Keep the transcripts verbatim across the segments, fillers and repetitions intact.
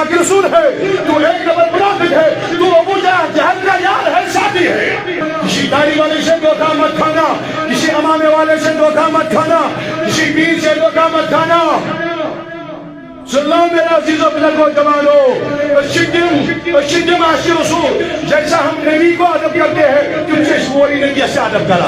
رسول ہے، تو ایک نمبر منافق ہے، تو ابو جہل، جہل کا یار ہے، ساتھی ہے۔ کسی داڑھی والے سے دھوکہ مت کھانا، کسی عمامے والے سے دھوکہ مت کھانا، کسی پیر سے دھوکہ مت کھانا۔ سن لو میرے عزیزو، بزرگو، جوانو، شدم، شدم عاشق رسول، جیسا ہم نبی کو ادب کرتے ہیں، تم سے سوری نبی سے ادب کرا۔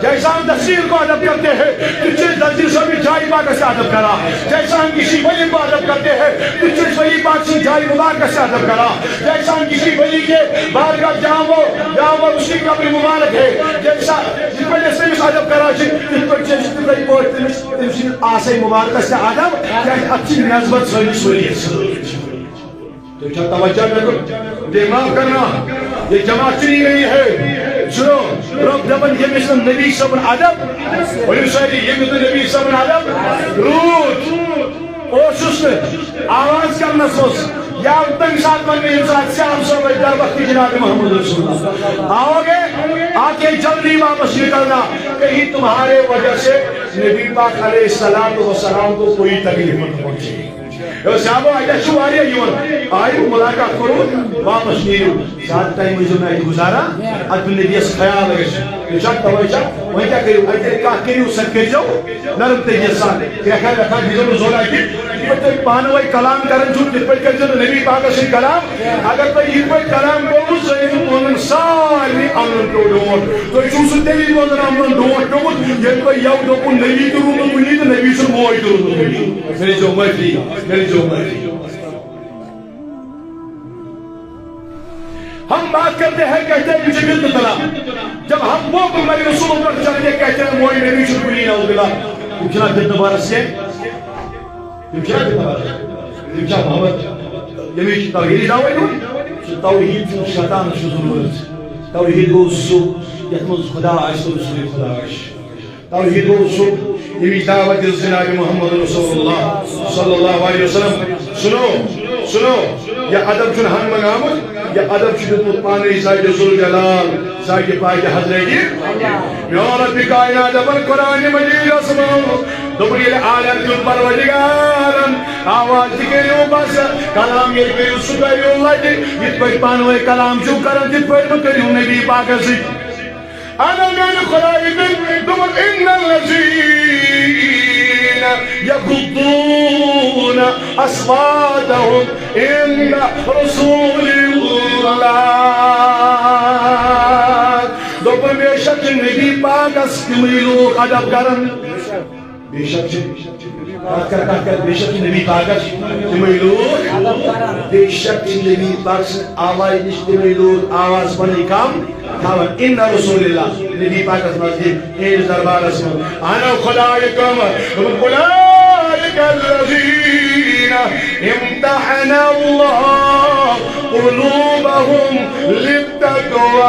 جیسا ہم دستگیر کو ادب کرتے ہیں، تم سے دستگیر سے بھی جائی بات سے ادب کرا۔ جیسا ہم کسی ولی کو ادب کرتے ہیں، تم سے ولی پاک سے جائی مبارک سے ادب کرا۔ جیسا ہم کسی ولی کے بارگاہ جاؤ، جاؤ اس کی قبر مبارک ہے، جیسا جس پر جس سے ادب کرا، جس پر جس پر تٔمۍ سٕنٛدِ آسے مبارکس چھِ ادب، کیٛازِ اتھ چھِ نسبت سٲنِس ؤلِیَس سۭتۍ۔ تُہۍ چھا توجہ مےٚ کُن؟ بیٚیہِ معاف کرنا، یہ جماعت چُنی گئی ہے۔ سُنو، رب دپان، ییٚمِس نہٕ نبی صٲبُن ادب، ؤنِو سٲری، ییٚمِس نہٕ نبی صٲبُن ادب روٗد، اوسُس نہٕ آواز کرنس منٛز، یا تمہِ ساتہٕ ونہٕ بہٕ ییٚمہِ ساتہٕ صاحب صٲب ٲسۍ در وقت جناب محمد رسول اللہ۔ آؤ گے، آ کے جلدی واپس نکلنا، کہیں تمہارے وجہ سے نبی پاک علیہ الصلوۃ والسلام کو کوئی تکلیف مت پہنچے۔ ہے صاحب، اتہِ چھُ واریاہ یِوان، آیِو ملاقات کوٚروٕ، واپس نیٖرِو۔ زیادٕ ٹایم ٲسۍزیو نہٕ اَتہِ گُزاران، اَدٕ نبیَس خیال گژھِ۔ یہِ چھا توے چھا؟ وۄنۍ کیٛاہ کٔرِو؟ اَتہِ ییٚلہِ کانٛہہ کٔرِو، سۄ کٔرۍزیو نرم طریٖقس سان۔ کرٛٮ۪کھا وٮ۪کھا دیٖزیو نہٕ زورٕ اَتہِ۔ یِتھ پٲٹھۍ تُہۍ پانہٕ ؤنۍ کلام کران چھِو، تِتھ پٲٹھۍ کٔرۍزیو نہٕ نبی پاکس سۭتۍ کلام۔ اگر تۄہہِ یِتھ پٲٹھۍ کلام کوٚروٕ، سُہ أنِو تُہنٛدٮ۪ن سارنٕے عملن پیوٚو ڈونٛٹھ۔ تُہۍ چھِو سُہ تیٚلی روزان عملن ڈونٛٹھ پیوٚمُت، ییٚلہِ تۄہہِ یَوٕ دوٚپُن نبی تہِ روٗد نہٕ کُنی تہٕ نبی سُنٛد موج تہِ روٗد نہٕ کُنی۔ مےٚ دیٖزیو معٲفی، مےٚ دیٖزیو معٲفی۔ ہم بات کرتے ہیں، کہتے ہیں مجھے بدعت لگا۔ جب ہم وہ پیغمبر رسول پر چڑھتے، کہتے ہیں موج نبی چھُ کُنی، نعوذ باللہ۔ تِم چھِنہ بدعت بارس کینٛہہ؟ تِم چھِنہ بدعت بارس؟ تِم چھا محمد؟ ییٚمِچ توحیٖدٕچ دعوے دیُن؟ سُہ توحیٖد چھُنہٕ شیطانَس چھُ ضروٗرت۔ توحیٖد گوٚو سُہ یَتھ منٛز خدا آسہِ تہٕ رسول خدا آسہِ۔ توحیٖد گوٚو سُہ، ییٚمِچ دعوت دِژ جناب محمد رسول اللہ صلی اللہ علیہ وسلم۔ سُنو، سُنو، یہِ ادب چھُنہٕ ہن منٛگہٕ آمُت، یہِ ادب چھُ دیُتمُت پانے ذاتِ ذوالجلال، ذاتِ پاکِ حضرتِ۔ میون رب کائنات دپان قرآن مجیدس منٛز، دوٚپُن ییٚلہِ عالم دیُن پروردگارن آواز تہِ کٔرِو بس، کلام ییٚلہِ کٔرِو سُہ کٔرِو لٹہِ، یِتھ پٲٹھۍ پانہٕ ؤنۍ کلام چھِو کران تِتھ پٲٹھۍ مہٕ کٔرِو نبی پاکس سۭتۍ۔ انا میانہِ خدایہِ تٔمۍ دوٚپُن، ان الذین یغضون اصواتهم عند رسول اللہ۔ دوٚپُن، بے شک چھِ نبی پاکس تِمٕے لوٗکھ ادب کران۔ بے شک چھِ، کتھ کر، کتھ کر، بے شک چھِ نبی پاکس تِمٕے لوٗکھ، بے شک چھِ نبی پاک سٕنٛز آوازِ نِش تِمٕے لوٗکھ آواز پنٕنۍ کم تھاوان۔ ان رسول اللہ، نبی پاکس منٛز یہِ، اہنٛدِس دربارس منٛز۔ انا خدایکم، دوٚپُن، اولئک الذین امتحن اللہ قلوبهم للتقوی۔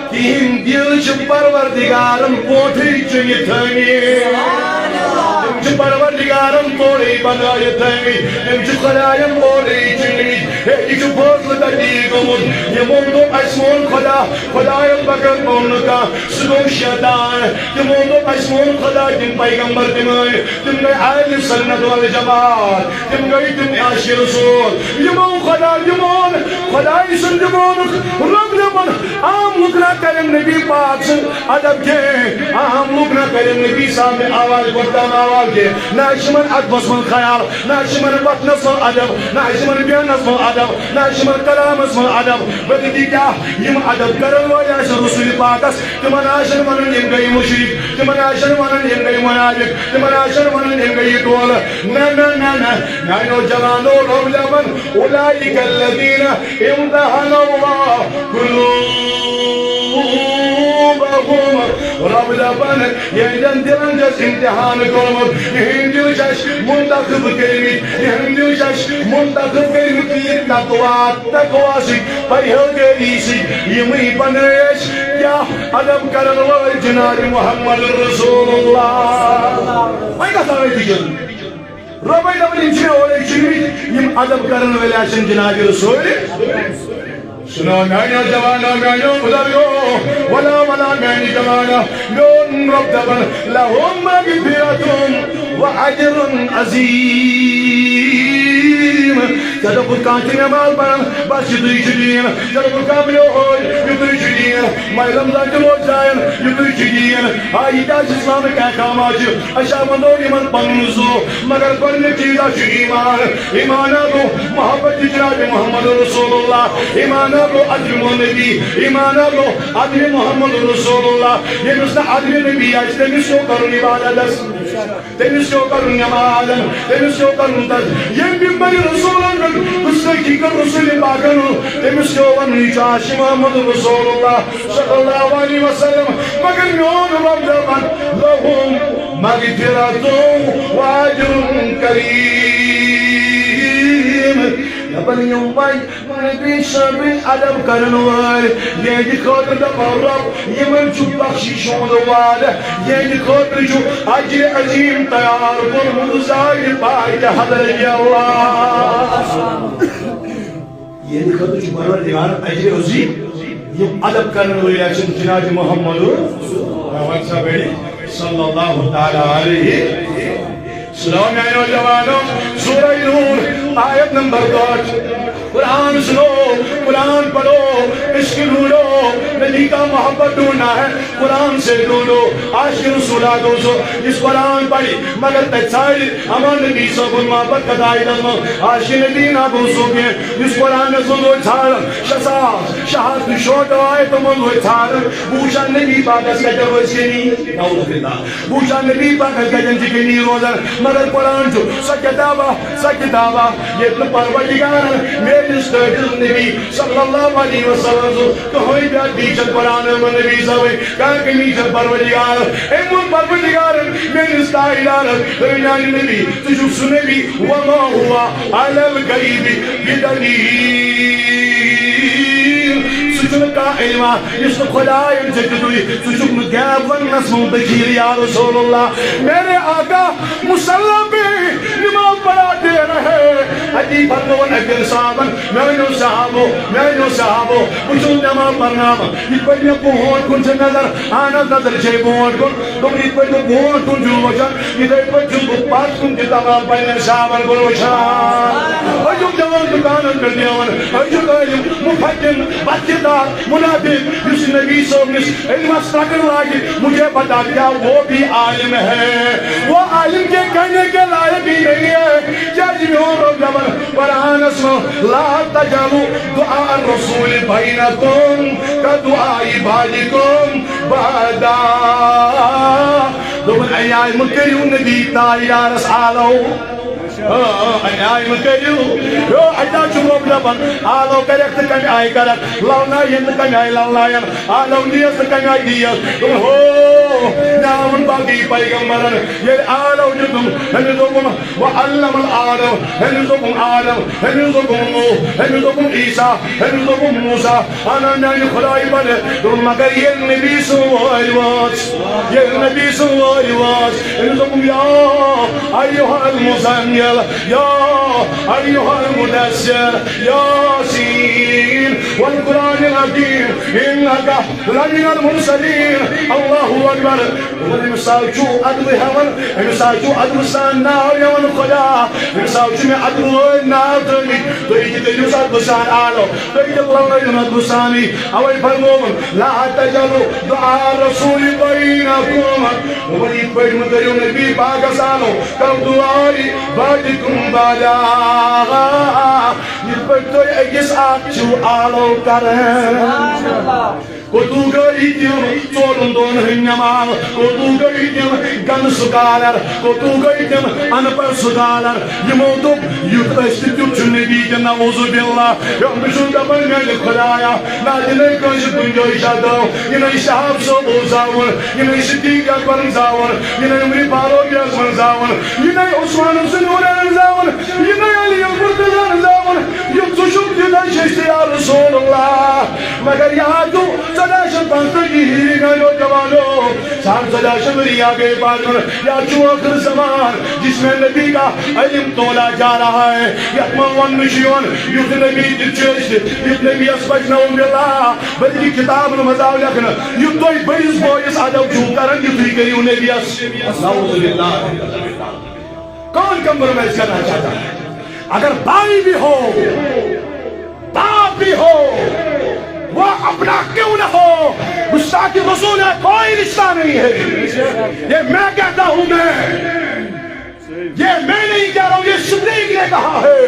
تِہِنٛدۍ دِل چھِ پروردگارن پوٹھٕے چُنِتھ تھٲومٕتۍ۔ تِم چھِ پروردگارن تورے بنٲوِتھ تھٲومٕتۍ۔ تِم چھِ خداین اورے چُنمٕتۍ۔ ہے، یہِ چھُ فٲصلہٕ تتی گوٚمُت۔ یِمو دوٚپ، "اَسہِ مون خدا، خدایَن بغٲر مون نہٕ کانٛہہ۔" سُہ گوٚو شیطان۔ تِمو دوٚپ، "اَسہِ مون خدا، تِم پیغمبر تہِ مٲنۍ۔" تِم گٔے اہل سنت والجماعت۔ تِم گٔے تِم عاشق رسول۔ یِمو خدا، یِمو خدایہِ سُنٛد، یِمو نہٕ رب دَپان، عام لُکھ نہ کَرن نبی پاک سُنٛد ادب کینٛہہ۔ عام لُکھ نہ کَرن نبی صاحب نہِ آواز گۄڈٕ تام آواز کینٛہہ۔ نہ چھِ یِمن ادبس منٛز خیال، نہ چھِ یِمن وۄتھنس منٛز ادب، نہ چھِ یِمن بیٚہنس منٛز ادب، نہ چھِ یِمن کلامس منٛز ادب۔ بلکہِ کیٛاہ، یِم ادب کرن وٲلۍ آسن رسول پاکس، تِمن آسن ونان، یِم گٔے مشرک، تِمن آسن ونان، یِم گٔے منافق، تِمن آسن ونان، یِم گٔے ٹولہٕ۔ نہ، نہ، نہ، نہ، میانیو جوانو، رب دپان، اولئک الذین امتحن اللہ قلوبہم۔ رب دپان، یِہنٛدٮ۪ن دِلن چھُ اَسہِ امتحان کوٚرمُت، یِہنٛدۍ دِل چھِ اَسہِ منتخب کٔرمٕتۍ، یِہنٛدۍ دِل چھِ اَسہِ منتخب کٔرمٕتۍ، یہِ تقوی، تقوی سۭتۍ، پرہیزگٲری سۭتۍ، یِمٕے بنٲے اَسہِ کیٛاہ؟ ادب کرن وٲلۍ جناب محمد رسول اللہ۔ وۄنۍ کتھ آیہِ دِژٕن؟ رۄبے دپان، یِم چھِ مےٚ اورے چُنمٕتۍ، یِم ادب کرن وٲلۍ آسن جناب رسول۔ سُنو میانیو جوانو، میانیو بزرگو، ولا ولا میانہِ جوانا، میون رب دپان، لہم مغفرتم وأجر عظيم۔ ژےٚ دوٚپُتھ کانٛہہ چھُ نٮ۪ماز پران، بس یِتُے چھُ دیٖن۔ ژےٚ دوٚپُتھ کانٛہہ بلیو ہٲج، یِتُے چھُ دیٖن۔ ماہِ رمضان تہِ روزدارن، یِتُے چھُ دیٖن۔ آ، یہِ کیٛاہ چھُ اِسلامٕکۍ احکامات چھِ؟ أسۍ ہا وَنو یِمن پنُن زُو، مگر گۄڈٕنیُک چیٖز ہا چھُ ایٖمان۔ ایٖمان ہا گوٚو محبت جناب محمد رسول اللہ۔ ایٖمان ہا گوٚو عدم النبی۔ ایٖمان ہا گوٚو عدم محمد رسول اللہ۔ ییٚمِس نہٕ عدم نبی آسہِ، تٔمِس کیٛاہ کرُن عبادتس؟ تٔمِس کیٛاہ کرُن نمازن؟ تٔمِس کیٛاہ کرُن تس؟ ییٚمہِ مِمبرِ رسوٗلن پٮ۪ٹھ گُستٲخی کٔر رسوٗلِ پاکن، تٔمِس کیٛاہ ونُن؟ یہِ چھُ عاشق محمد رسول اللہ صلی اللہ علیہ وسلم۔ مگر میون رب دپان، لہم مغفرت و اجر کریم۔ دپان یِم وۄنۍ نبی صٲبٕنۍ ادب کرن وٲلۍ، یِہنٛدِ خٲطرٕ دپان رب، یِمن چھُ بخشش ہُنٛد وعدٕ، یِہنٛدِ خٲطرٕ چھُ اجر عظیم تیار کوٚرمُت ذاتِ پاکِ حضرت اللہ۔ یِہنٛدِ خٲطرٕ چھُ پروردگار اجر عظیم، یِم ادب کرن وٲلۍ آسن جناب محمد صلی اللہ تعالیٰ علیہ۔ سلام میانیو جوانو، سورہ نور، آیت نمبر ٲٹھ۔ قرآن سنو، قرآن پڑھو، عشق ڈھونڈو، نبی کا محبت ڈھونڈنا ہے، قرآن سے ڈھونڈو۔ عاشق رسول آ دوستو، یُس قرآن پرِ، مگر تتہِ ژھانڈِ اما نبی صٲبُن محبت کتھ آیتس منٛز۔ عاشق نبی نہ گوٚو سُہ کینٛہہ، یُس قرآنس منٛز روزِ ژھانڈان، شےٚ ساس شےٚ ہتھ تہٕ شُہٲٹھ آیتن منٛز روزِ ژھانڈان۔ بہٕ وٕچھان نبی پاکس کتٮ۪ن روزِ کمی۔ نعوذ باللہ۔ بہٕ وٕچھان نبی پاکس کتٮ۪ن چھِ کمی روزان، مگر قرآن چھُ سۄ کتابہ، سۄ کتابہ، ییٚتہِ نہٕ پروردگارن میٲنِس تٲجِل نبی صلی اللہ علیہ وسلم سُنٛد کٕہٕنۍ بیٚیہِ بیٚیہِ چھَنہٕ قرآنس منٛز نبی صٲبٕنۍ کانٛہہ کمی چھَنہٕ پروردگارس۔ أمۍ ووٚن پروردگارن میٲنِس تاجدارس، اے میانہِ نبی، ژٕ چھُکھ سُہ نبی، وما هو علی الغیب بدلیل۔ سُہ چھُنہٕ کانٛہہ علما یُس نہٕ خدایَن ژےٚ دیُتُے، ژٕ چھُکھ نہٕ غیب وننَس منٛز دٔخیٖل یا رسول اللہ۔ میرے آقا مصلی پہ نماز پڑھاتے رہے۔ اتی فرمووُن اَکہِ دۄہ صحابن، میٛانیو صحابو، میٛانیو صحابو، بہٕ چھُس نماز پرناوان۔ یِتھ پٲٹھۍ مےٚ برونٛٹھ کُن چھِ نظر، اہن حظ نظر چھے برونٛٹھ کُن، دوٚپُن یِتھ پٲٹھۍ بہٕ برونٛٹھ کُن چھُس وٕچھان، یِتھَے پٲٹھۍ چھُس بہٕ پتھ کُن تہِ تمام پننٮ۪ن صحابن کُن وٕچھان۔ أزیُک جوان دُکانن پٮ۪ٹھ بیٚہوان، أزیُک عٲلِم، مُفکِر، بتہِ دار، منافق، یُس نبی صٲبنِس علمس ٹکر لاگہِ، مجھے بتا کیا وہ بھی عالم ہے؟ وہ عالم کے کہنے کے لائق ہی نہیں ہے۔ کیازِ میون رب دپان قرآنس منٛز، لا تجعلوا دعاء الرسول بینکم کدعاء بعضکم بعضا۔ دوٚپُن، اَمہِ آیہِ مہٕ کٔرِو نبی تاجدارس آلو۔ آ، آ، اَمہِ آیہِ مہٕ کٔرِو۔ یو، اَتہِ حظ چھُ رۄب دَپان، آلو کَرٮ۪کھ تہٕ کَمہِ آیہِ کَرَکھ؟ لَلناوَن تہٕ کَمہِ آیہِ لَلناوَن؟ آلو نِیَس تہٕ کَمہِ آیہِ دِیَس؟ دوٚپُن، ہو، مےٚ آوُن باقٕے پیغمبرَن۔ ییٚلہِ آلو دیُتُن، أمِس دوٚپُن، وعلم الآدم، أمِس دوٚپُن آدم، أمِس دوٚپُن نوح، أمِس دوٚپُن عیسیٰ، أمِس دوٚپُن موسیٰ۔ انا میانہِ خدایہِ بنہِ۔ دوٚپُن، مگر ییٚلہِ نبی سٕنٛز وٲرۍ وٲژ، ییٚلہِ نبی سٕنٛز وٲرۍ وٲژ، أمِس دوٚپُن، یا ایھا المزمل، یا ایھا المدثر، یاسین والقرآن الحکیم، انک لمن المرسلین۔ اللہ اکبر۔ دوٚپُن، أمِس سا چھُ ادبہٕ ہٮ۪وان، أمِس سا چھُ ادبہٕ سان ناو ہٮ۪وان خدا، أمِس سا چھُ مےٚ ادبہٕ وٲلۍ ناو ترٲومٕتۍ، تُہۍ تہِ کٔرِو سا ادبہٕ سان آلو۔ تُہۍ تہِ لَلنٲیِو نہٕ بُسانی۔ اَوَے فرمووُن، لا تجعلوا دعاء الرسول بینکم۔ دوٚپُن، یِتھ پٲٹھۍ مہٕ کٔرِو نبی پاکَس آلو، کدعاء بعضکم بعضا۔ یِتھ پٲٹھۍ تُہۍ أکِس اَکھ چھِو آلو کران۔ کوٚتوٗ گٔے تِم ژورَن دۄہَن ہٕنٛدۍ نٮ۪ماز؟ کوٚتوٗ گٔے تِم گنہٕ سُکالر؟ کوٚتوٗ گٔے تِم اَن پَڑھ سُکالر؟ یِمو دوٚپ، یُتھ أسۍ تہِ تیُتھ چھُ نبی تہِ، نعوذ باللہ۔ ہے، بہٕ چھُس دَپان، میٛانہِ خۄدایا، نہ دِنَے کٲنٛسہِ گُنجٲیشا دٲو۔ یہِ نَے شہاب صٲب اوس زاوُن، یہِ نَے صدیق اکبرن زاوُن، یہِ نَے عمر فاروق اعظمن زاوُن، یہِ نَے عثمان حسین عمرانن زاوُن، یہِ نَے علی المرتضیٰ زاوُن۔ یُتھ ژٕ چھُکھ، تیُتھُے چھِ أسۍ تہِ یا رسول اللہ۔ مگر یاد چھُ، ژۄداہ شیٚتھ پانٛژتٲجی ہِجری، میٛانیو جوانو، ساڑھ ژۄداہ شیٚتھ ؤری آگے پاس کر، یا چھُ ٲخر زمان، جس میں نبی کا علم تولا جا رہا ہے۔ یَتھ منٛز وَننہٕ چھُ یِوان، یُتھ نبی تہِ چھُ أسۍ، یُتھ نبیَس پَزِ نعوذ باللہ، بلکہِ کِتابَن منٛز آو لیکھنہٕ، یُتھ تُہۍ بٔڑِس بٲیِس ادب چھِو کران، یُتھُے کٔرِو نبیَس۔ نعوذ باللہ۔ کون کمپرومائز کرنا چاہتا ہے؟ اگر بھائی بھی ہو، باپ بھی ہو، وہ اپنا کیوں نہ ہو، گستاخ رسول ہے، کوئی رشتہ نہیں ہے۔ یہ میں کہتا ہوں، میں، یہ میں نہیں کہہ رہا ہوں، یہ صدیق نے کہا ہے۔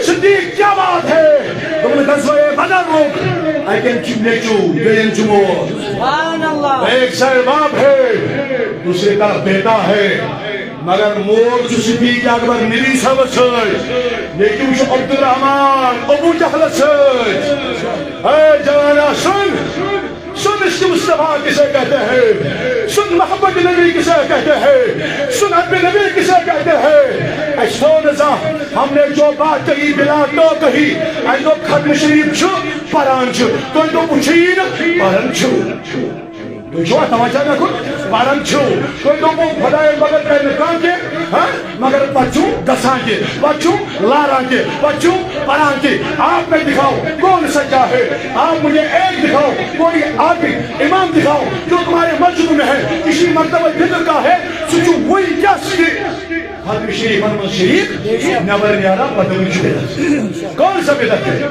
صدیق، کیا بات ہے؟ تم نے غزوہ بدر روک، اکن چھ نیچو، دویم چھ مول۔ سبحان اللہ۔ ایک سائڈ باپ ہے، دوسری طرف بیٹا ہے۔ مگر مول چھ صدیق اکبر نبی صاحب سۭتۍ، نیچو چھ عبدالرحمان ابو جہل سۭتۍ۔ اے جوانا، سن، سن عشق مصطفیٰ کسے کہتے ہیں، سن محبت نبی کسے کہتے ہیں، سن حب نبی کسے کہتے ہیں۔ اَسہِ تھوٚو نہٕ زانٛہہ، ہم نے جو بات کہی بلا تو کہی، اَسہِ دوٚپ ختم شریف چھُ، پران چھُ، تُہۍ دوٚپوُ چھُ یی نہٕ، پران چھُ۔ تُہۍ چھِوا توجہ مےٚ کُن؟ پران چھِو۔ تُہۍ دوٚپوُ خۄدایَن مگر کَرِ نہٕ کانٛہہ کینٛہہ، ہا؟ مگر پَتہٕ چھُو گژھان کہِ، پَتہٕ چھُو لاران کہِ، پَتہٕ چھُو پران کہِ۔ آپ میں دکھاؤ کون سچا ہے، آپ مجھے ایک دکھاؤ، کوئی آپ امام دکھاؤ جو تمہارے مسجد میں ہے، کسی مکتبہ فکر کا ہے، سُہ چھُ وٕنکیٚس تہِ ختم شریفن منٛز شریٖک نٮ۪بر نیران، پَتہٕ وٕنہِ چھُ بدعت۔ کون سا بدعت ہے؟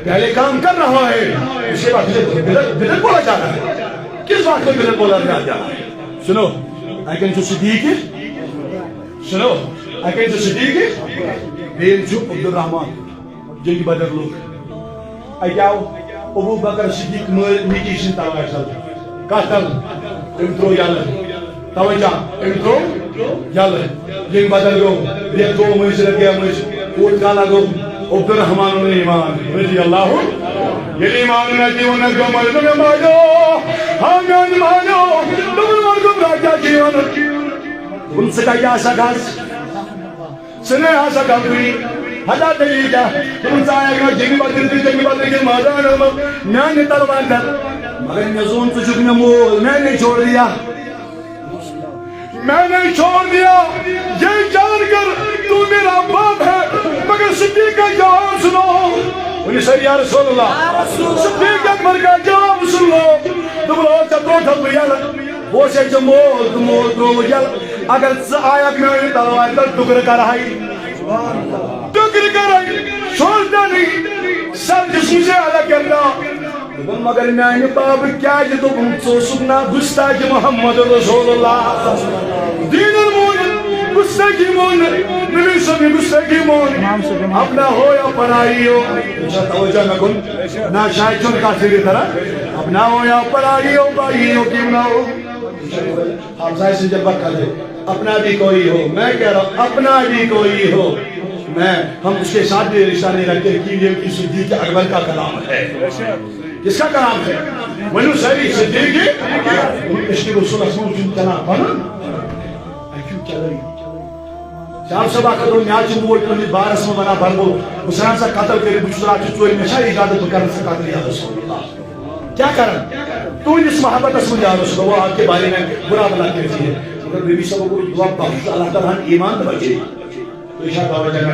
پہلے کام کر رہا ہے، اس کے بعد بدعت، بدعت بولا جا رہا ہے۔ کس بات کو بدعت بولا جا رہا ہے؟ سنو، اکن چھُ صدیق، سنو، اکن چھُ صدیق، بیٚیہِ چھُ عبدالرحمان، جنگ بدر لوٚگ۔ اَتہِ آو ابو بکر صدیق مٲلۍ نِکی سٕنٛدِ تلوارِ تل۔ کتھ تل؟ أمۍ ترٛوو یلہٕ۔ توجہ، أمۍ ترٛوو یلہٕ۔ جنگ بدر گوٚو، رٮ۪تھ گوٚو مٔنٛزۍ، رٮ۪تھ گٔیہ مٔنٛزۍ۔ کوٗت کالہ گوٚو؟ عبدالرحمان بن عوف رضی اللہ عنہ۔ ییٚلہِ امام مہدی ووٚنُن، دوٚپمَس، دوٚپُن، مہدیو، ہا میٛانہِ مہدیو، دوٚپُن، وَن، دوٚپُن، کیٛاہ چھِ یہِ وَنان؟ دوٚپُن، ژٕ کَتہِ آسَکھ آز؟ ژٕ نے آسَکھ غمگیٖن۔ ہتا دٔلیٖل کیٛاہ؟ دوٚپُن، ژٕ آیَکھ نا جنگِ بدر تہٕ جنگِ بدر کِس مٲدانَس منٛز میٛانہِ تلوارِ تل۔ مگر مےٚ زون ژٕ چھُکھ مےٚ مول، میں نے چھوڑ دیا۔ میں نے چھوڑ دیا، یہ جان کر تو میرا باپ ہے، مگر صدیق کا جواب سنو۔ ؤنِو سٲری، یا رسول اللہ۔ صدیق اکبر کا جواب سن لو۔ دوٚپُن، او، ژےٚ ترٛووتھَس بہٕ یَلہٕ۔ بہٕ اوسَے ژےٚ مول، تہٕ مول ترٛووُتھ یَلہٕ۔ اگر ژٕ آیَکھ میٛانہِ تلوارِ تل، ٹُکرٕ کَرٕہَے۔ ٹُکرٕ کَرٕہَے، چھوڑتا نہیں، سر جسم سے الگ کرتا۔ دوٚپُن، مگر میٛانہِ بابہٕ کیٛازِ؟ دوٚپُن، ژٕ اوسُکھ نا گُستاخِ محمد رسول اللہ۔ دیٖنَن مون، گُستٲخی مون، نبی صٲبٕنۍ گُستٲخی مون۔ اپنا ہو یا پرائی ہو۔ توجہ مےٚ کُن۔ نہ شاید چھُنہٕ کانٛہہ فِکرِ تران۔ اپنا ہو یا پرائی ہو، بھائی ہو کیوں نہ ہو۔ ہمسائے سے جب بات کرتے، اپنا بھی کوئی ہو، میں کہہ رہا ہوں، اپنا بھی کوئی ہو، میں، ہم اس کے ساتھ بھی رشتہ نہیں رکھتے، کیونکہ صدیق اکبر کا کلام ہے۔ کس کا کلام ہے؟ ؤنِو سٲری، صدیق، عشق رسول اکبر چھُنہٕ چلان پَنُن، اَتہِ چھُنہٕ چلٲنی۔ شاہ صٲب، اکھ ہتھ دوٚپ، مےٚ حظ چھُ مول تُہٕنٛدِس بارس منٛز ونان، بہٕ گوٚو، بہٕ ژھٕنان سا قتل کٔرِتھ، بہٕ چھُس راتھ کیُتھ ژورِ، مےٚ چھا اجازت بہٕ کرٕ سا قتل یا رسول اللہ؟ کیا کرن؟ تُہٕنٛدِس محبتس منٛز یا رسول اللہ، آپ کے بارے میں برا بھلا کہتی ہے۔ مگر نبی صٲب کو دعا بخش، اللہ تعالیٰ ہن ایمان تہٕ بچے۔ تو ارشاد بابا جان